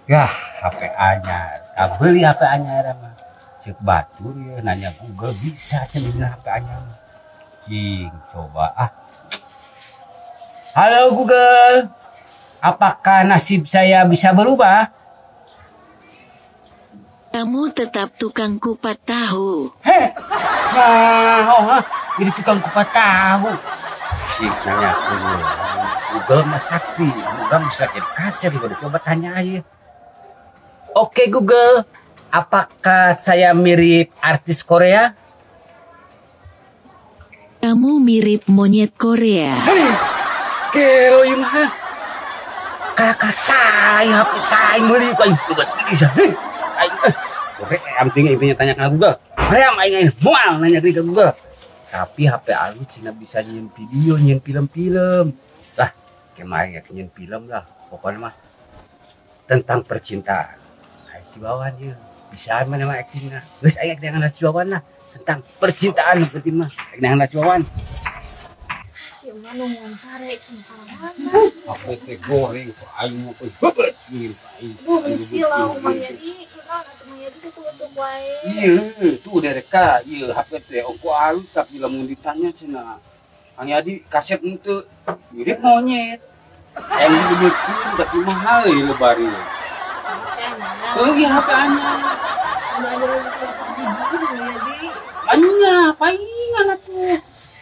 Yah, HP anyar. Beli HP anyar mah. Cek batur ya nanya Google bisa cenah HP anyar mah. Cing, coba ah. Halo Google. Apakah nasib saya bisa berubah? Kamu tetap tukang kupat tahu. Heh. Nah, oh, jadi tukang kupat tahu. Cing, nanya Google. Google mah sakti. Google bisa jadi kasir. Coba tanya aja. Oke Google, apakah saya mirip artis Korea? Kamu mirip monyet Korea. Hei, gelo ieu mah. Kakak saya, HP saya meuli ku aing bebat bisa. Hei, aing oke, penting intinya tanya ke Google. Hoream aing aing moal nanya ke Google. Tapi HP alus cenah bisa nyieun video, nyieun film-film. Lah, kemarin ya nyieun film lah, pokoknya mah tentang percintaan. Si Wawan ya, bisa mana mah aktingna. Geus aya dengan si Wawan lah tentang percintaan penting mah. Dengan si Wawan. Si emak nu pare cenah mana? HP teh goreng kok aing mah bebet ingin aing. Duh, bisi lah Mang Yadi, kunaon atuh Mang Yadi teh tutup wae. Iya, tuh dereka, ieu HP teh ongko alus tapi lamun ditanya cenah. Mang Yadi kasep henteu mirip monyet. Yang dibeukeun tapi mahal ieu lebari. Oh iya HP anyar. Anyar, palingan atuh.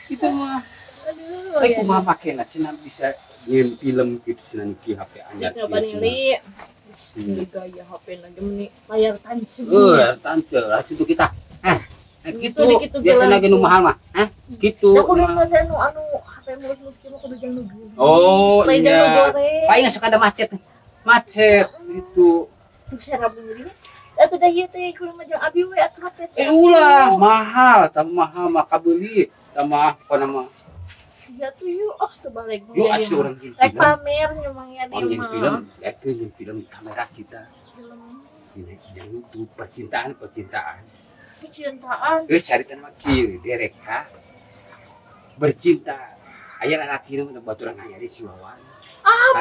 Itu mah. Aduh. Tapi kumaha makena cenah bisa nyieun film gitu cenah niki HP anyar. Cek nyoba nili. Sini gaya HP lagi meni layar tancep. Layar tancep lah situ kita. Hah. Gitu. Biasana ge nu mahal mah. Hah? Gitu. Da kudu anu anu HP mulus-mulus kieu mah kudu jang nu geulis. Oh, iya. Palingan sok ada macet. Macet gitu. Atuh dah ieu teh kudu mah jeung abi we atuh HP teh. Ulah, mahal, tambah mahal mah kabeuli, tambah pokona mah. Ya tuh yuk, oh teu balik. Yuk asli urang jeung rek pamer nya Mang Yadi mah. Film, rek jeung film kamera kita. Film. Yang itu percintaan, percintaan. Percintaan. Geus carita mah kieu, dereka bercinta. Aya lalaki nu baturan aya di si Wawan. Ah,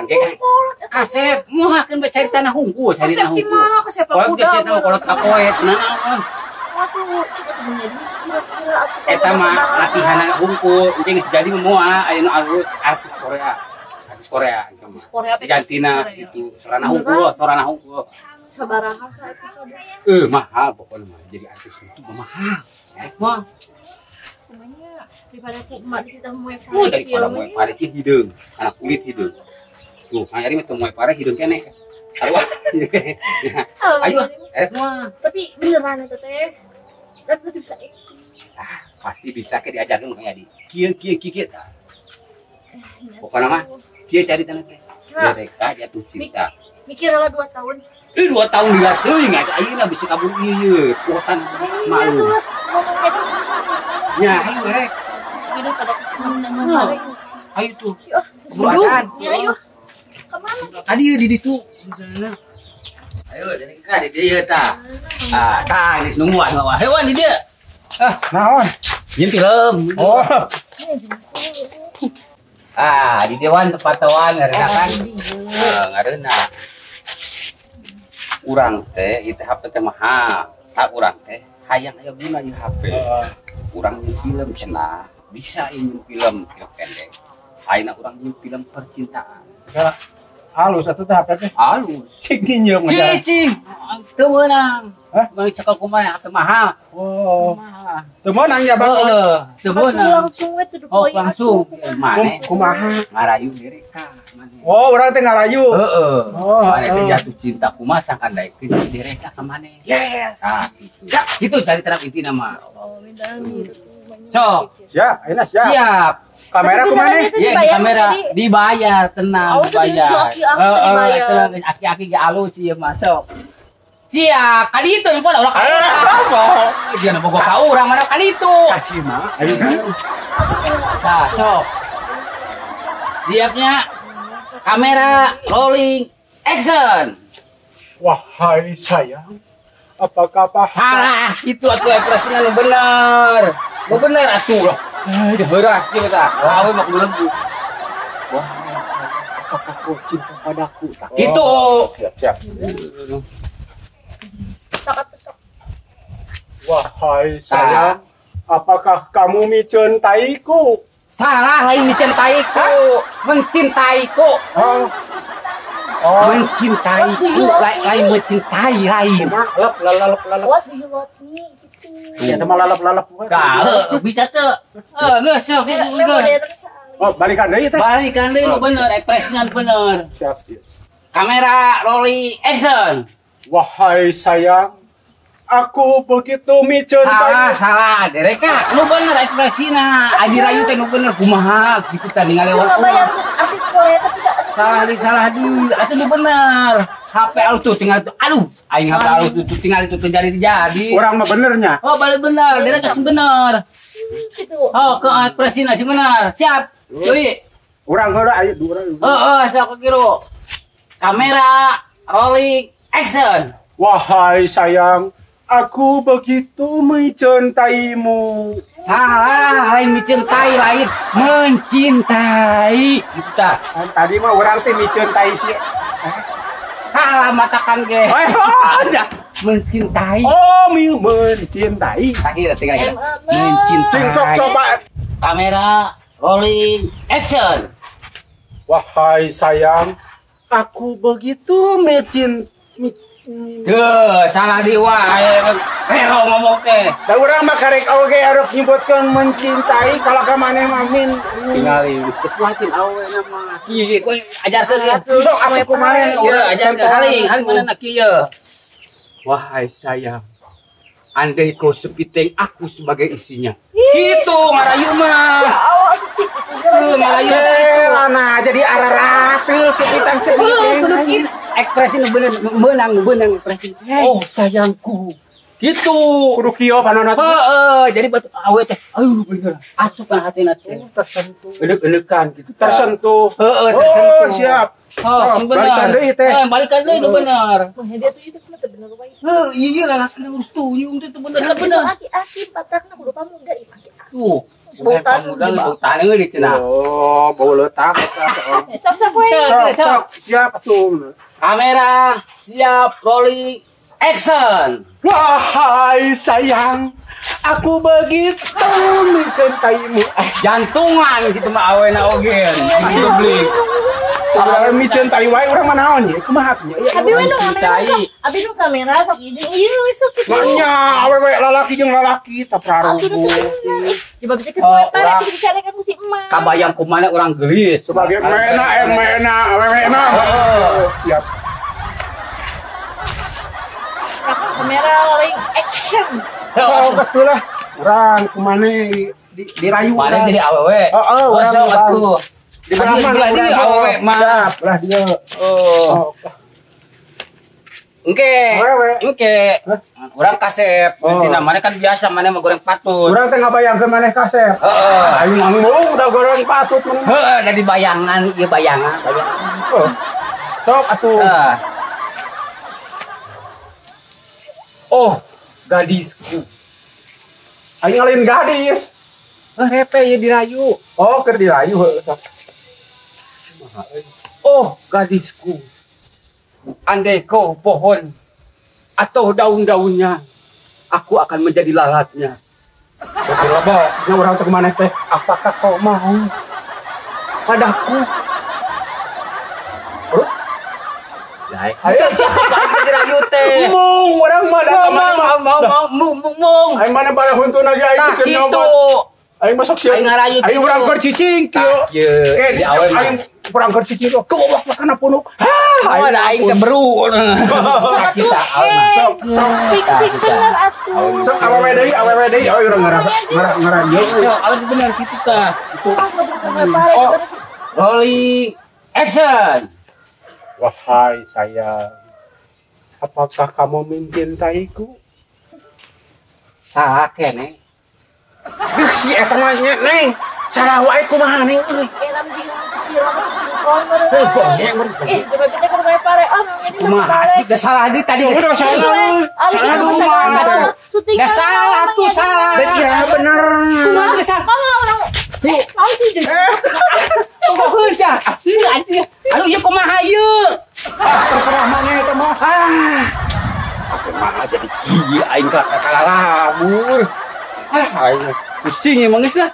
kasep, muhakeun bae carita na hungkul, carita hungkul. Kasep di mana? Kasep kuda. Kasep mah kolot kapoe, naon. Waduh, cik atuh Mang Yadi cik kira-kira atuh. Eta mah latihanna hungkul, engke geus jadi mah moal aya nu alus artis Korea. Artis Korea engke mah. Artis Korea digantina gitu, sorana hungkul, sorana hungkul. Sabaraha sa episode? Mahal pokoknya mah jadi artis itu mah mahal. Rek mah. Kumanya daripada ku emak kita moe pare. Daripada moe pare ki hideung, anak kulit hideung. Tuh, Mang Yadi mah teu moe pare hideung keneh. Sarua. Ayo, erek mah. Tapi beneran eta teh. Dan berarti bisa acting. Ah, pasti bisa ke diajarkeun Mang Yadi. Kieu kieu kieu kieu tah. Pokona mah kieu caritana teh. Mereka jatuh cinta. Mikir lah 2 tahun. 2 tahun lila teuing atuh ayeuna bisa kabur ieu ye. Kuatan malu. Ya, ayo erek. Hidup pada kesempatan. Ayo tuh. Buruan. Ya ayo. Kemana? Tadi di ditu. Ayo dari ka di dieu tah. Ah, tah geus nungguan mah. Hewan di dieu. Ah, naon? Nyieun film. Oh. Ah, di dewan tempat tawan ngareuna kan. Ngareuna. Urang teh ieu teh HP teh mahal. Tah urang teh hayang aya guna ieu HP. Urang nyieun film cenah, bisa nyieun film film pendek. Ayeuna urang nyieun film percintaan. Ya. Halus atuh teh HP teh. Halus. Cik nyeung aja. Cicing. Teu meunang. Hah? Meuli cekel kumaha HP mahal. Oh. Mahal. Teu meunang ya Bang. Heeh, teu meunang. Langsung we teu Oh, langsung. Mane kumaha? Ngarayu dereka mane. Oh, urang teh ngarayu. Heeh. Oh, mane teh jatuh cinta kumaha sangkan daekeun dereka ka mane. Yes. Tah kitu. Kitu carita intina mah. Oh, minta gitu. Sok. Siap, ayeuna siap. Siap. Kamera kemana? Ya, di kamera dibayar, tenang, dibayar. Heeh, aki-aki ge alus ieu mah sok. Siap, kali itu pun orang ka urang. Dia nu boga ka urang mana kali itu. Kasih mah. Ayo. Tah, sok. Siapnya kamera rolling action. Wahai sayang, apa kabar? Salah, itu atuh ekspresinya nu bener. Nu bener atuh loh. Beras gitu tah. Awe mah kudu lembu. Wah, Apakah kau cinta padaku? Gitu. Siap. Wahai sayang, apakah kamu mencintaiku? Salah, lain mencintaiku, mencintaiku. Oh. Mencintaiku, lain mencintai lain. Lalap. What do you love me? Gitu. Iya, mah lalap-lalap. Kah, bisa teu. Geus sok. Oh, balikan deui teh. Balikan deui nu bener, ekspresinya bener. Siap. Kamera rolling action. Wahai sayang, aku begitu mencintai. Salah, dereka. Lu bener ekspresina. Adi rayu teh nu bener kumaha gitu tah ningali lewat. Artis Korea tapi salah di. Atuh nu bener. HP alu tuh tinggal tuh. Aduh, aing HP alu tuh tinggal itu terjadi. Urang mah benernya. Oh, balik bener. Dereka sih bener. Gitu. Oh, ke ekspresina sih bener. Siap. Deui. Urang heula ayo urang. Heeh, sok kiru. Kamera rolling action. Wahai sayang, aku begitu mencintaimu. Salah, lain mencintai, lain mencintai. Gitu tah. Tadi mah urang teh mencintai sih. Salah matakan ge. Oh, mencintai. Oh, mencintai. Terakhir tinggal kita. Mencintai. Sok coba. Kamera rolling action. Wahai sayang, aku begitu mencintai. Duh, salah di wae. Rero ngomong teh. Da urang mah karek oge arep nyebutkeun mencintai kalau ka maneh mah min. Tingali geus kekuatin awewe mah. Kieu kowe ajarkeun ya. Sok atuh kumaha. Ieu ajarkeun haling, haling mana kieu. Wahai sayang, andai kau sepiting aku sebagai isinya. Gitu ngarayu mah. Ya Allah, cik itu ngarayu. Lana jadi ararateul sepitang sepiting. Ekspresi nu bener menang ekspresi. Oh sayangku. Gitu. Kudu kieu panona. Heeh, jadi batu awe teh. Aduh bener. Asup kana hatina teh. Tersentuh. Elek-elekan gitu. Tersentuh. Heeh, tersentuh. Oh, siap. Oh, sing bener. Balikan deui teh. Balikan deui nu bener. Mah dia tuh itu mah teu bener wae. Heuh, ieu lalaki urus tuyung teh teu bener. Bener. Aki-aki patakna kudu pamuda ieu aki-aki. Tuh. Bau taneuh bau taneuh di cenah. Oh, bau letak. Sok-sok we. Sok, siap atuh. Kamera siap, rolling action. Wahai sayang, aku begitu mencintaimu. Jantungan gitu mah awena oge. Gitu beli. Salah mencintai wae urang mah naon ye? Kumaha nya? Abi we nu kamera sok. Abi nu kamera sok ieu jeung ieu we sok kitu. Nya awewe lalaki jeung lalaki tah prarugu. Coba bisa kitu pare dicarekan ku si emak. Kabayang kumaha urang geulis. Sebagai mena awewe na. Siap. Kamera rolling action. Sok atuh lah. Urang kumaha dirayu. Mana jadi awewe? Heeh, urang atuh. Di belah mana dia awewe mah. Siap, belah dia. Oh. Engke. Engke. Urang kasep. Dina mana kan biasa mana mah goreng patut. Urang teh ngabayangkeun maneh kasep. Heeh. Aing mah udah goreng patut maneh. Heeh, dari bayangan ieu bayangan. Sok atuh. Oh, gadisku. Aing lain gadis. Repe ieu dirayu. Oh, keur dirayu heuh. Oh, gadisku. Andai kau pohon atau daun-daunnya, aku akan menjadi lalatnya. Betul loba, nya urang teh kumaha teh? Apakah kau mau padaku? Terus? Ayo siapa dirayu teh? Mung, urang mah da mau mung. Aing mana bara huntuna ge aing geus nyobot. Aing masuk sieu. Aing ngarayu aing urang keur cicing kieu. Kieu. Aing urang keur cicing tuh kebobok kana punuk. Hah, ada aing teh beru. Kita sok sing bener atuh. Sok awewe deui, awewe urang ngarayu. Sok awewe bener kitu tah. Oh, rolling action. Wahai sayang, apakah kamu mencintaiku? Salah kene. Duh si eta mah nya neng. Salah wae kumaha neng euy. Elam di sinkron meureun. Eh, coba kita ke rumah pare. Oh, memang ini kumaha? Geus salah di tadi. Udah salah. Salah rumah. Syuting. Geus salah tuh salah. Dan kira bener. Kumaha geus salah? Mau orang. Mau sih. Bogoheun sia. Anjing. Aduh, ieu kumaha ieu? Ah, terserah mana eta mah. Ah. Kumaha jadi kieu aing kalah kalalabur. Ah, aing pusing emang geus lah.